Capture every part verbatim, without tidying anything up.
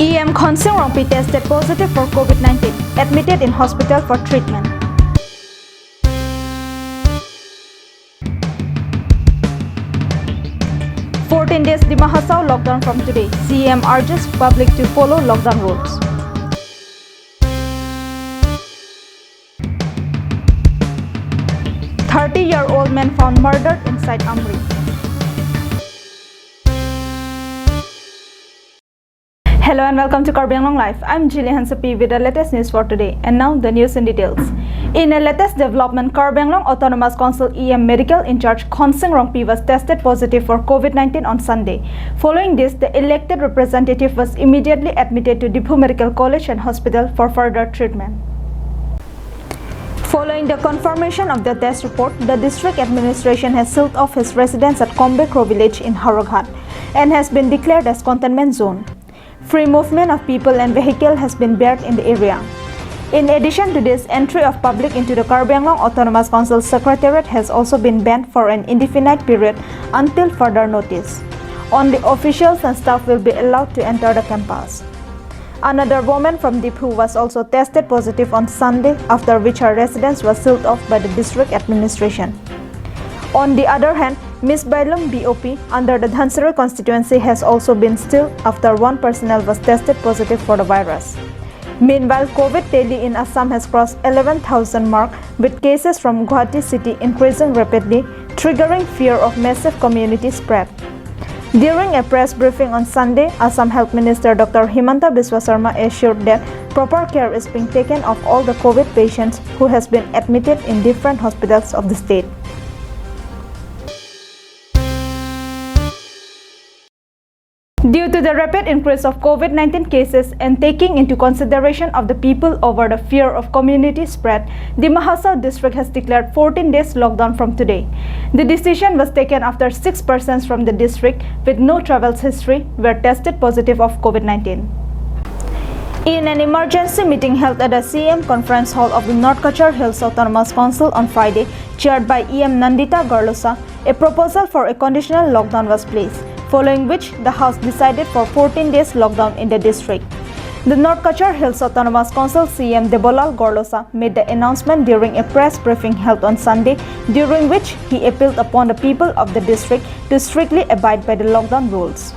E M Khonsing Rongpi tested positive for COVID nineteen, admitted in hospital for treatment. Fourteen days Dima Hasao lockdown from today. C E M urges public to follow lockdown rules. Thirty-year-old man found murdered inside Amri. Hello and welcome to Karbi Anglong Live. I'm Jili Hansapi with the latest news for today. And now the news in details. In a latest development, Karbi Anglong Autonomous Council E M medical in charge Khonsing Rongpi was tested positive for COVID nineteen on Sunday. Following this, the elected representative was immediately admitted to Diphu Medical College and Hospital for further treatment. Following the confirmation of the test report, the district administration has sealed off his residence at Kombekro village in Howraghat and has been declared as containment zone. Free movement of people and vehicle has been barred in the area. In addition to this, entry of public into the Karbi Anglong Autonomous Council Secretariat has also been banned for an indefinite period until further notice. Only officials and staff will be allowed to enter the campus. Another woman from Diphu was also tested positive on Sunday, after which her residence was sealed off by the district administration. On the other hand, Miss Bailum B O P under the Dhansiri constituency has also been sealed after one personnel was tested positive for the virus. Meanwhile, COVID tally in Assam has crossed eleven thousand mark, with cases from Guwahati city increasing rapidly, triggering fear of massive community spread. During a press briefing on Sunday, Assam Health Minister Doctor Himanta Biswa Sarma assured that proper care is being taken of all the COVID patients who has been admitted in different hospitals of the state. Due to the rapid increase of COVID nineteen cases and taking into consideration of the people over the fear of community spread, Dima Hasao district has declared fourteen days lockdown from today. The decision was taken after six persons from the district with no travels history were tested positive of COVID nineteen. In an emergency meeting held at the C M Conference Hall of the North Cachar Hills Autonomous Council on Friday, chaired by E M Nandita Garlosa, a proposal for a conditional lockdown was placed, following which the House decided for fourteen days lockdown in the district. The North Cachar Hills Autonomous Council C M Debolal Gorlosa made the announcement during a press briefing held on Sunday, during which he appealed upon the people of the district to strictly abide by the lockdown rules.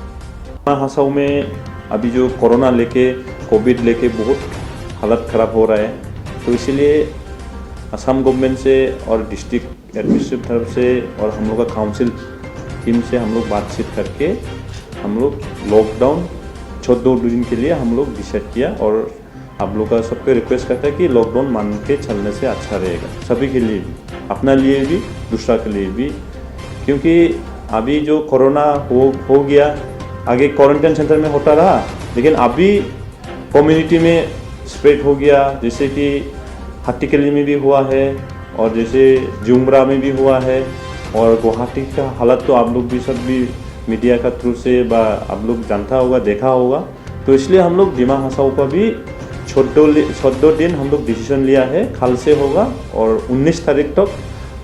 हासाऊ में अभी जो कोरोना लेके, कोविड लेके बहुत हालत खराब हो रहा है, तो इसीलिए असम गवर्नमेंट से और डिस्ट्रिक्ट एडमिनिस्ट्रेटिव तरफ से और हम लोग का काउंसिल टीम से हम लोग बातचीत करके हम लोग लॉकडाउन चौदह दिन के लिए हम लोग डिसाइड किया। और आप लोग का सबको रिक्वेस्ट करता है कि लॉकडाउन मान के चलने से अच्छा रहेगा, सभी के लिए भी, अपना लिए भी, दूसरा के लिए भी। क्योंकि अभी जो कोरोना हो हो गया, आगे क्वारंटाइन सेंटर में होता रहा, लेकिन अभी कम्युनिटी में स्प्रेड हो गया। जैसे कि हाथीकेली में भी हुआ है और जैसे जुमरा में भी हुआ है। और गुवाहाटी का हालत तो आप लोग भी सब भी मीडिया का थ्रू से बा आप लोग जानता होगा, देखा होगा। तो इसलिए हम लोग डिमा हासाऊ का भी चौदह दिन हम लोग डिसीजन लिया है, कल से होगा और उन्नीस तारीख तक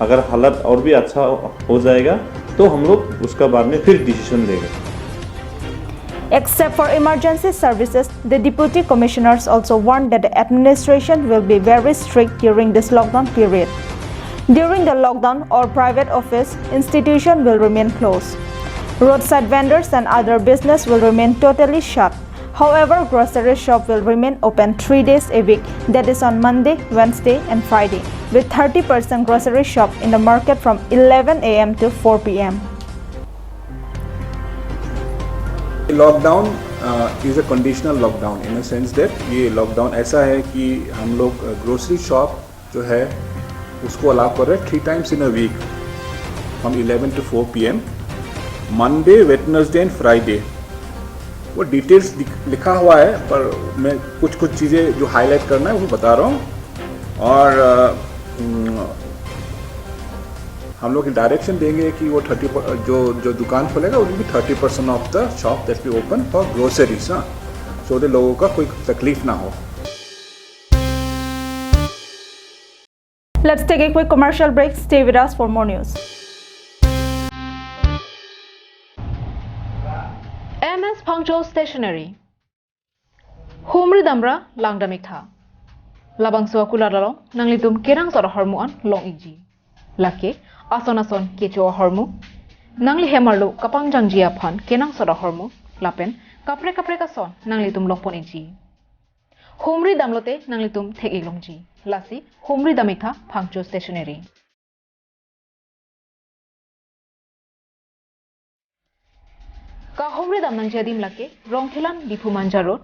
अगर हालत और भी अच्छा हो जाएगा तो हम लोग उसका बाद में फिर डिसीजन लेंगे। Except for emergency services, the deputy commissioners also warned that the administration will be very strict during this lockdown period. During the lockdown, all private office institution will remain closed. Roadside vendors and other business will remain totally shut. However, grocery shop will remain open three days a week, that is on Monday, Wednesday and Friday, with thirty percent grocery shop in the market from eleven a m to four p m. Lockdown is a conditional lockdown in a sense that ये लॉकडाउन ऐसा है कि हम लोग grocery shop जो है उसको अलाउ कर रहे हैं three times in a week from eleven to four p m, Monday, Wednesday and Friday। वो डिटेल्स लिखा हुआ है, पर मैं कुछ कुछ चीज़ें जो हाईलाइट करना है वो बता रहा हूँ। और हम लोग डायरेक्शन देंगे कि वो थर्टी जो जो दुकान खोलेगा, will be thirty percent of the shop that we open for groceries। हाँ, सो लोगों का कोई तकलीफ ना हो। Let's take a quick commercial break. Stay with us for more news. M S Phangcho Stationery. Humri damra langdam-iktha. Labangso akulat along nanglitum kenangsot ahormu an long-ikji. Lake ason ason kecho ahormu, nangli hem arlo kapangjangji aphan kenangsot ahormu, lapen kaprek kaprek ason nanglitum longpon-ikji. Humri damlote nanglitum thek-ik longji. Lasi humri dam-iktha Phangcho Stationery. Kahumri dam nangji adim lake Rongkhelan Diphu Manja Road,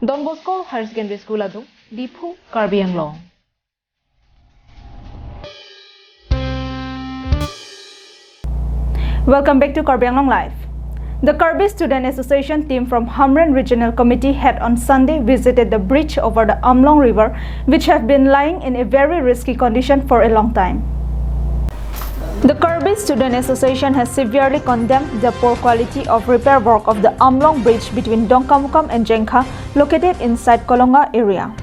Don Bosco Higher Secondary School adung, Diphu, Karbi Anglong. Welcome back to Karbi Anglong Live. The Karbi Student Association team from Hamren Regional Committee had on Sunday visited the bridge over the Amlong River, which have been lying in a very risky condition for a long time. The Karbi Student Association has severely condemned the poor quality of repair work of the Amlong Bridge between Dongkamukam and Jengkha, located inside Kolonga area.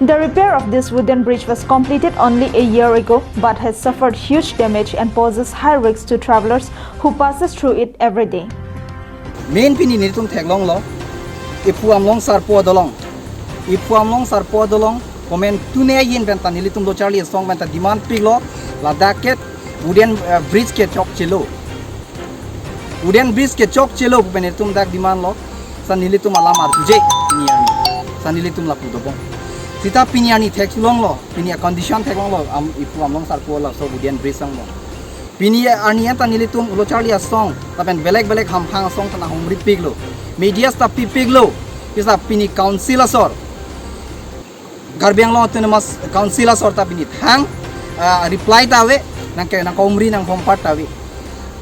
The repair of this wooden bridge was completed only a year ago but has suffered huge damage and poses high risk to travelers who passes through it every day. Main pini nelitum theklonglo, Iphu Amlong Sarpo adolong. Iphu Amlong Sarpo adolong, komantu ne ayin penta nelitum lo charli asong penta demand piklo, ladak ke wooden, eh, bridge kechokchelo. Wooden bridge kechokchelo pu pen nelitum dak demand lo, sa nelitum alam arjuje pini arni. Sa nelitum lapu dobom. Sita pini arni theklonglo, pini a condition theklonglo, am, Iphu Amlong Sarpo laso wooden bridge along. Pini arni anta nelitum lo charli asong, lapen belek belek hamphang asong ta nanghumri piklo. Media ta pi piklo. Sita pini council asor, Karbi Anglong Autonomous Council asor ta pini thang, ah, reply ta ave, nangke nanghumri nanghumpat ta ave.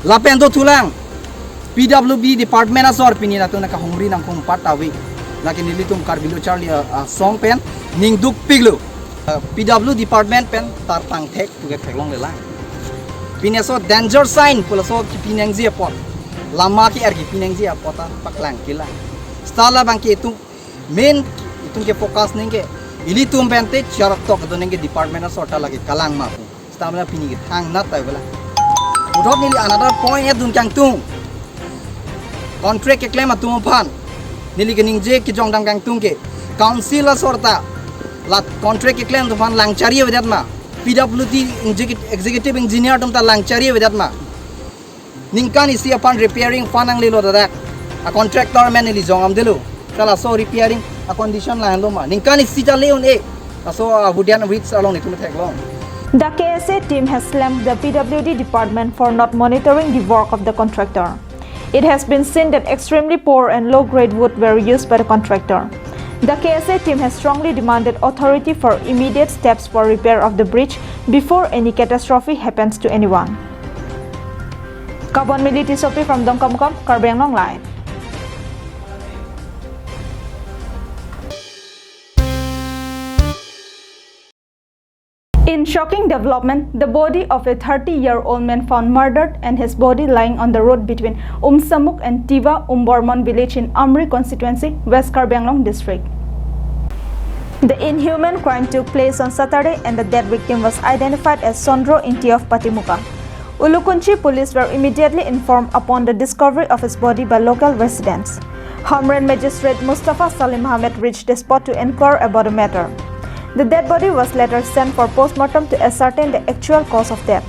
Lapen dothulang, P W D department asor pini latum nangkahumri nanghumpat ta ave. Lake nelitum Karbi lo charli, ah, asong pen ningduk piklo. Ah, P W D department pen tartang thek puke theklonglelang. Pini aso danger sign pu laso kepi nangji apot, lama ke-er kepi nangji apot ta paklang kelang. Seta labang ke itum main itum ke focus nangke, ilitum pente charak tok do nangke department asor ta lake kalang ma pu. Stamina pini ke thangnat ta ave lang. Puthot neli another point atum kangtung. Contract keklem atum aphan, neli keningje kejongdam kangtung ke, council asor ta la contract keklem atum aphan lang chari avedet ma? P W D execu-, executive engineer atum ta lang chari avedet ma? Ningkan isi aphan repairing aphan nanglelo ladak. A contractor amen neli jongdamdelo. Seta laso repairing a condition lahenlo ma? Ningkan isi ta le un-e. Laso a wooden bridge along nelitum theklong. The K S A team has slammed the P W D department for not monitoring the work of the contractor. It has been seen that extremely poor and low-grade wood were used by the contractor. The K S A team has strongly demanded authority for immediate steps for repair of the bridge before any catastrophe happens to anyone. Kabon Mili Tissopi from Dongkamukam, Karbi Anglong Live. In shocking development, the body of a thirty-year-old man found murdered and his body lying on the road between Umsamuk and Tiwa Umbormon village in Amri constituency, West Karbi Anglong district. The inhuman crime took place on Saturday and the dead victim was identified as Sondro Ingti of Patimuka. Ulukunchi police were immediately informed upon the discovery of his body by local residents. Hamren Magistrate Mustafa Salim Ahmed reached the spot to inquire about the matter. The dead body was later sent for postmortem to ascertain the actual cause of death.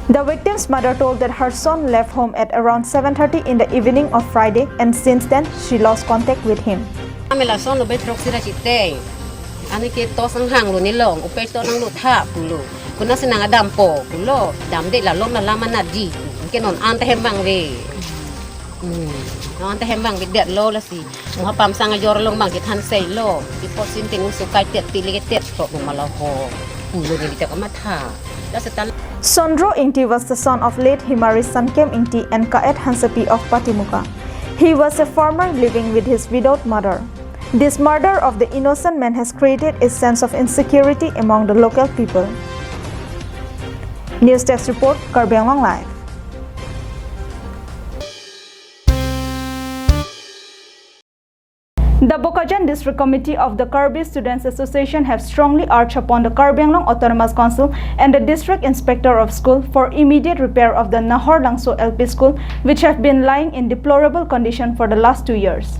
The victim's mother told that her son left home at around seven thirty in the evening of Friday, and since then, she lost contact with him. Amela son lo betrok sira chite. Ani ke tos ang hang lo nilong, upe to nang lo tha pulo. Kuna sinang adam po pulo, damde la long na lama na di. Ke non anta hem bang ve. Hmm. Non anta hem bang ve det lo lasi. Mo ha pamsang ajor long bang ke than sei lo. Ipo sin tin usu kai tet ti le ke tet ko mo malo ho. Pulo ni tek amatha. Lasi tan. Sondro Ingti was the son of late Himari Sankem Ingti and Kaet Hansepi of Patimuka. He was a farmer living with his widowed mother. This murder of the innocent man has created a sense of insecurity among the local people. News Desk Report, Karbi Anglong Live. The Bokajan District Committee of the Karbi Students Association have strongly urged upon the Karbi Anglong Autonomous Council and the District Inspector of School for immediate repair of the Nahor Langso L P School, which have been lying in deplorable condition for the last two years.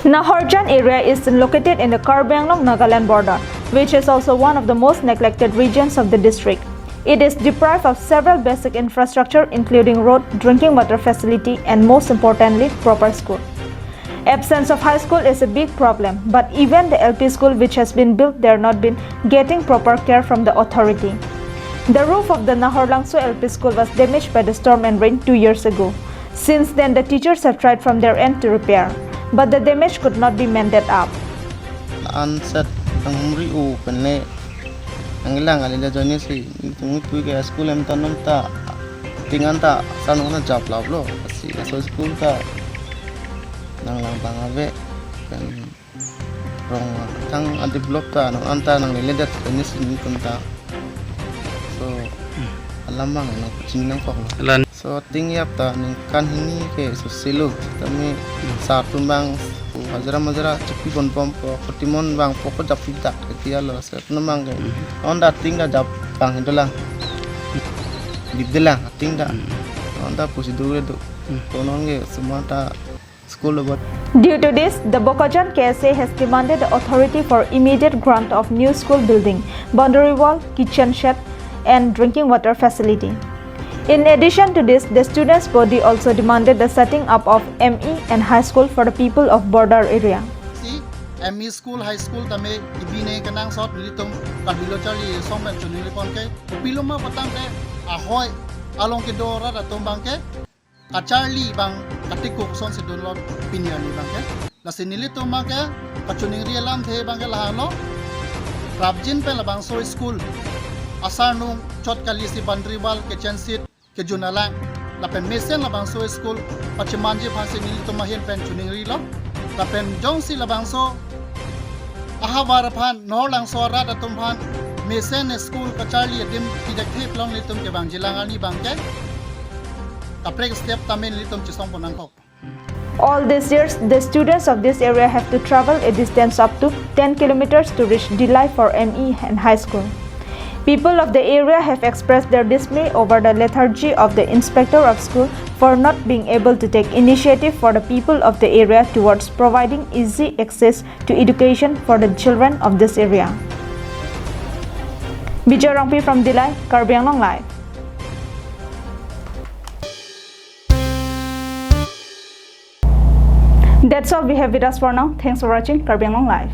Nahorjan area is located in the Karbi Anglong-Nagaland border, which is also one of the most neglected regions of the district. It is deprived of several basic infrastructure, including road, drinking water facility, and most importantly, proper school. Absence of high school is a big problem, but even the L P school which has been built there not been getting proper care from the authority. The roof of the Nahorlangso L P school was damaged by the storm and rain two years ago. Since then, the teachers have tried from their end to repair, but the damage could not be mended up. Anset ang humri u penle ang ilang alile join si tungui pui ke school em tanom ta tingan ta sanong na jap lap lo si so school ta nang lang bang ave kan rong tang a develop ta nang anta nang lele dat ini sini tenta so alamang nang kucing nang kok lo. Lan So ting yap ta ningkan hini ke so silo tami sar tumbang hajara majara cepi bon pom po kotimon bang poko jap dak ketia lo se namang ke on da ting da jap bang hindolang dip delang ting da on da pusi dure do konon ke semua ta school lo bot Due to this, the Bokajan K S A has demanded the authority for immediate grant of new school building, boundary wall, kitchen shed, and drinking water facility. In addition to this, the students' body also demanded the setting up of M E and high school for the people of border area. Si M E school, high school tame ibine kenangsot nelitum Karbi Lo Charli Asong pen choningri pon ke kopiloma patang te ahoi along kedo rat atum bang ke kacharli bang katikuk son si dunlo pini arni bang ke. Lasi nelitum bang ke kachoningri alamthe bang ke lahelo. Prapjin pen labangso school asarnung chot kali si boundary wall, kitchen shed kejun alang lapen mesen labangso school pachemanji aphan si nelitum ahin pen choningri lo. Lapen jongsi labangso ahavar aphan Nahorlangso arat atum aphan mesen school kacharli adim pidakthep long nelitum kevangjilang arni bang ke kaprek step tame nelitum chesong pon nangkok. All these years, the students of this area have to travel a distance up to ten kilometers to reach Dillai for M E and high school. People of the area have expressed their dismay over the lethargy of the inspector of school for not being able to take initiative for the people of the area towards providing easy access to education for the children of this area. Bijoy Rongpi from Dillai, Karbi Anglong Live. That's all we have with us for now. Thanks for watching Karbi Anglong Live.